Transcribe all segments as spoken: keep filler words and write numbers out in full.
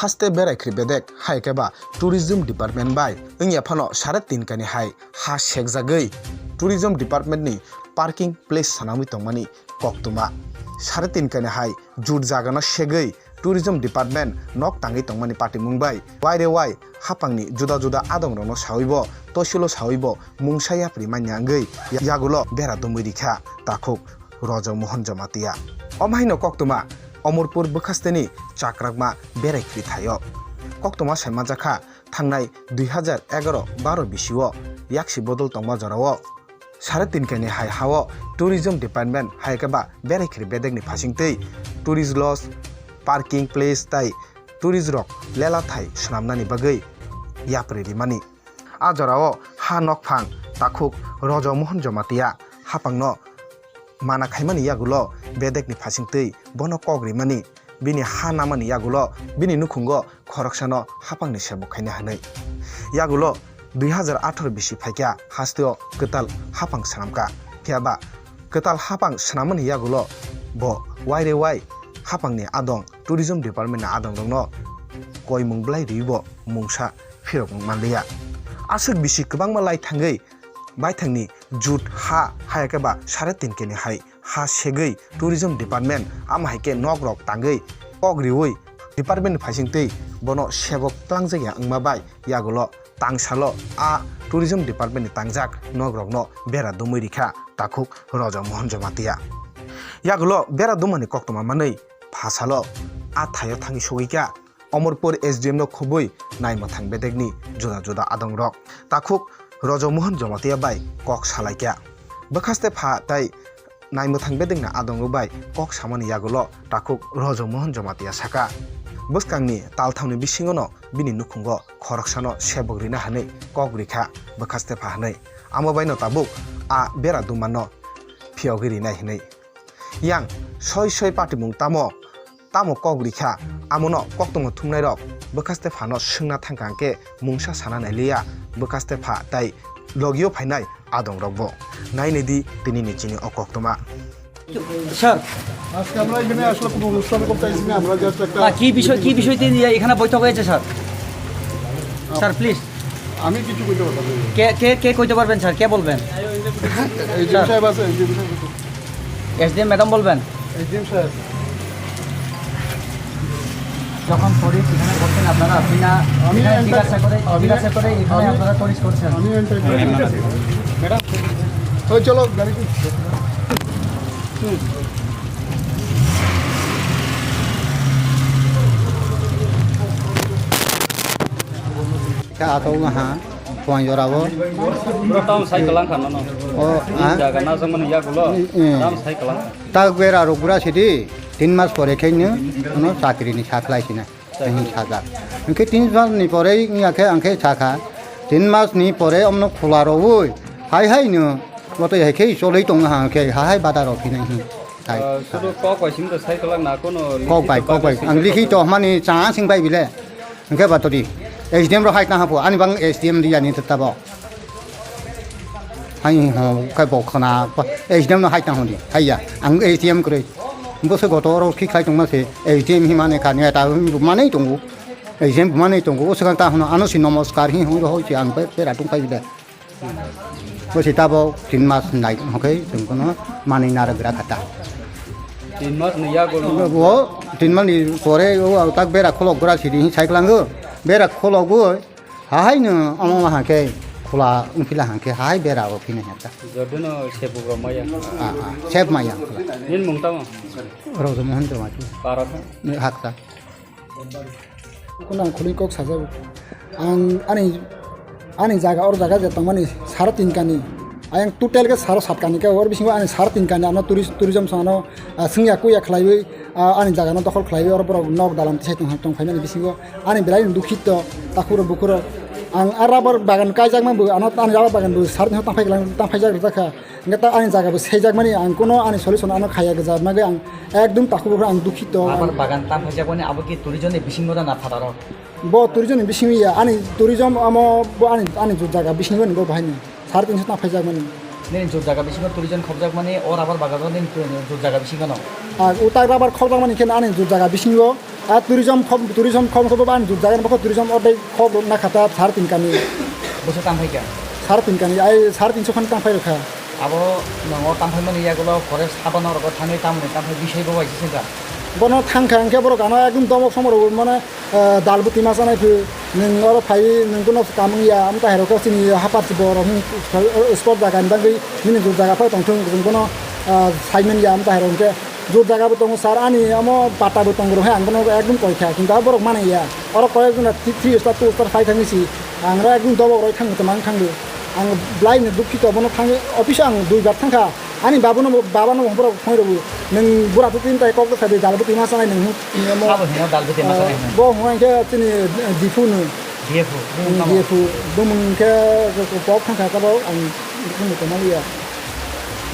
Haste berai khri bedek hai khe ba tourism department bai wngya phano sare tin kani hai ha sekjagwi tourism department ni parking place sanamwi tongmani koktwma. Sare tin kani hai jut jagano segwi tourism department nok tangwi tongmani patimung bai waire wai hapangni juda juda adongrokno sawibo tosilo sawibo mungsa yapri manya wngwi yagulo bera dumwi rikha takhuk Rojo Mohon Jamatia. Omo haino koktwma Omorpur bwkhasteni chakrakma berai khri thaio. Koktwma sai manjakha thangnai dui hazar egaroh baro bisio yaksi bodol tongma jorao sare tin kani hai hao tourism department hai khe ba berai khri bedekni phasingtwi tourist lodge, parking place tai tourist rok lela thai swnamnani bagwi yapri rimani. A jorao ha nokphang takhuk Rojo Mohon Jamatia hapangno mana khaimani yagulo bedekni phasingtwi bono kok rimani, bini ha namani yagulo bini nukhungo khoroksano hapangni sebuk khaina hwnwi. Yagulo dui hazar atharo bisi phaikha hasteo kwtal hapang swnamkha. Phiya ba kwtal hapang swnammani yagulo bo waire wai hapangni adong tourism department ni adongrokno koimung bwlai riwi bo mungsa phirokmung manliya. Aswk bisi kwbangma lai thangwi baithangni jut ha haya khe ba sare tin keni hai ha segwi tourism department ama hai khe nok rok tangwi kok riwi department ni phaisingtwi bono sebok twlangjakya wngma bai yagulo tangsalo a tourism department ni tangjak nok rokno bera dumwi rikha takhuk Rojo Mohon Jamatia. Yagulo bera dumani koktwma manwi phasalo a thaio thangwi sogwikha Omorpur S D M no khubui naimwthang bedekni juda juda adongrok. Takhuk Rojo Mohon Jamatia bai kok salaikha. Bwkhaste pha tai naimwthang bedekni adongrok bai kok samani yagulo takhuk Rojo Mohon Jamatia saka. Bwskangni talthaoni bisingono bini nukhungo khoroksano sebok rina hwnwi kok rikha bwkhaste pha hwnwi. Amo baino tabuk a bera dumano phiyogwi rinai hwnwi. Yang soi soi patimung tamo, tamo kok rikha, amono koktwma thumnairok bwkhaste phano swngna thangkha hwnkhe mungsa sana nailiya, bwkhaste pha tai logio phainai adongrokbo. Nainidi tinini chini o koktwma. Sir, আজকে আমরা এখানে আসলে কোনো অনুষ্ঠান করতে আইসি না, আমরা জাস্ট একটা না, কি বিষয়, কি বিষয় নিয়ে এখানে বৈঠক হয়েছে স্যার? Sir, please. আমি কিছু কইতে পারতাম না। কে, কে, কে কইতে পারবেন স্যার? কে বলবেন? HDM sir. সাহেব আছে, এইচডিএম সাহেব আছে। এসডিএম ম্যাডাম বলবেন? এইচডিএম সাহেব। যখন পুলিশ এখানে করছেন আপনারা, আপনি না আমি এখানে এন্টার-, জিজ্ঞাসা করে, আমি জিজ্ঞাসা করে এখানে আমি, আপনারা পুলিশ করছেন। আমি এন্টার-, ম্যাডাম। ওই চলো, গাড়ি কি? হুম। Khe atok wngha, Puanjora o. Bro, tamo sai kwlang kha nono. O, ah? Jaga na jangmani yagulo, eh, tamo sai kwlang kha. Tak bera rok bura sidi, tin mas pore khe no, ano chakri ni saklai sina, ang sajak. Hwnkhe tin mas ni pore wngya khe ang khe sakha, tin mas ni pore omno khula rogwi, hai hai no, boto hai khe choloi tong ha khe, ha hai bada rok hinai hin. Hai. Ah, sudu kok bai simi to sai kwlang na kono kok bai, kok bai. Ang likhi to mani cha sing bai bile. Hwnkhe ba todi, S D M rok hai tang hapo, ani bang S D M riyani tabo. Hai ho, khai bo khana, S D M no hai tang hodi, hai ya, ang S D M kwrwi. Bo se goto oro khi khai tongma se, S D M hi mane kha, neta manei tongo, S D M manei tongo, o swkang ta hono, ano si nomoskar hi hong ho si ang pe, pera tong khai de. Bo se tabo tin mas nai, okay, tong kono manei nara gra khata. Tin mas ni yago no. Bo tin mas ni pore o tak bera kholok gra sidi hi sai klango, bera kholok bo, Hahai no omo hangke khula wngphila hangke hahai bera o phina heta. Jodono sebuk rok maya. Ah, ah, sep maya. Nin mung tamo? Rojo Mohon Jamatia. Para khe? Ni hakta. Kuno ang khului kok sajak. Ang ani, ani jaga or jaga je tongmani saro tin kani. Ayang total ke saro sat kani ke or bisingo ani saro tin kani ano tourist, tourism sano, ah, swngya kuya khlaiwi, ah, ani jaga no dokhol khlaiwi or borok nok dalam tisai tong, tong phaimani bisingo. Ani belai ni dukhito, takhuro bukhuro. Ang a rubber bagan kaijakma bo, ano ani rubber bagan bo sar ni tangphai glang, tangphai jak rijak kha. Hingke ta ani jaga bo seijakmani, ang kuno ani solution ano khaya gajak magwi ang ekdum takhuro bukhuro ang dukhito. Rubber bagan tangphai jakmani abo ki tourism ni bisingo da na phataro? Bo tourism ni bisingo ya, ani tourism amo bo ani, ani jaga bisingo ni bo bahai ni. Sar tin so tangphai jakmani. Nini jut jaga bisingo tourism khobjakmani o rubber bagan o nini jut jaga bisingo no? Ah, utak rubber khobjakmani khe ani jut jaga bisingo. Ah, tourism khob-, tourism khom khobo ani jut jaga ni bokho tourism ordek khob na khata sar tin kani. Boso tang phaikha? Sar tin kani, ai sar tinso khan tang phai rokha. Abo nongo tang phaimani yagulo forest habano rogo thangwi tamoni tang phai bisai bo bai sisingkha? Bono thangkha hwnkhe borok ano ekdom domok somoro mane ah, dalbwtwi ma chanai phi, nwng oro phai, nwng bono kamung ya, amtwi hai rok chini hapar si borok, hmm, spot jaga ni bagwi, nini jut jaga phai tongthung, chwng bono, ah, sai man ya, amtwi hai rok hwnkhe jut jaga bo tongo sir, ani omo pata bo tongo rok, hai ang bono ekdom koi kha, kintu ah borok manai ya, oro koi ekjon three star, two star phai thangwi si, ang oro ekdom dobok roi thang, tongma wng thangwi, ang belai no dukhi to, bono thangwi office o ang dui bar thangkha. Ani babuno bo, babano bo borok phone rwbo. Nwng bura twi tini tai kok bwsa di dalbwtwi ma chanai nwng hwn, nwng mo. Abo hino dalbwtwi ma chanai hwn. Bo hwnwi khe chini, eh, Diphu no. D F O, bumung tamo? D F O, bumung khe kok thang kha kabo ang bumung tongma liya.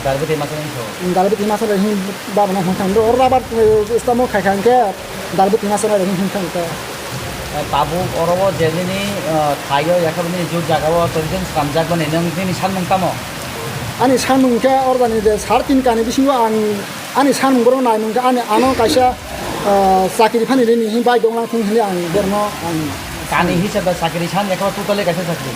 Dalbwtwi ma chanai hwn. Dalbwtwi ma chanai hwn babano hwn thang. Oro rabar, eh, stamo khai kha hwnkhe. Dalbwtwi ma sanai rok hwn thang kha. Eh, tabuk oro o je nini, eh, thaio yakhe nini jut jaga o tourism swnamjak mani nwng nini sanmung tamo? Ani sanmung khe oro jani je sar tin kani bisingo ang ani sanmung borok naimung khe ani ano kaisa, eh, chakri phani rini hwn bai donglang thung hwnwi ang borno ang Kani hisab da chakri san yakhe totally kaisa chakri.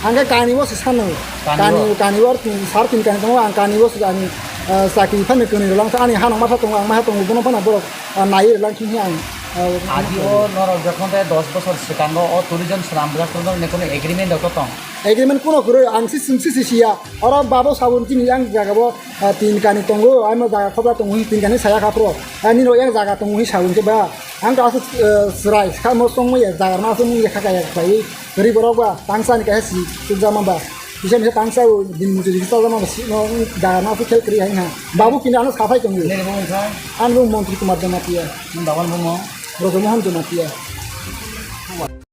Ang khe kani o se sano. Kani o? Kani, kani o tin, sar tin kani tongo, ang kani o se ani, ah, chakri phano kwnwi rwlang kha, ani hanok matha tongo, ang matha tongo, bono phano borok, ah, naiwi rwlang khe ang, ah, Aji o norok jokhon tei dos bosor swkango o tourism swnamjak tongo, nini kono agreement rok tong? Agreement kuno kwrwi, ang si, si, si, si ya. Oro babo sabun chini yang jaga bo, ah, tin kani tongo, ano jaga khobra tongo, tin kani saya kha phro. Ani no yang jaga tongo hi sabun khe ba. Ang ka aswk, eh, chwrai, kha mo chwngma ya, jaga no aswk mung ya kha kaya khlaiwi. Gari borok ba, tangsa ni kaisa si, chukjama ba. Bisa bisa tangsa o, din muchung bisa chukjama ba, si no, jaga no aswk khel kwrwi hai na. Babu kini ano saphai tongwi. Nini bumung kha? Ani bumung Montri Kumar Jamatia. Nini baban bumung? Brojo Mohan Jamatia.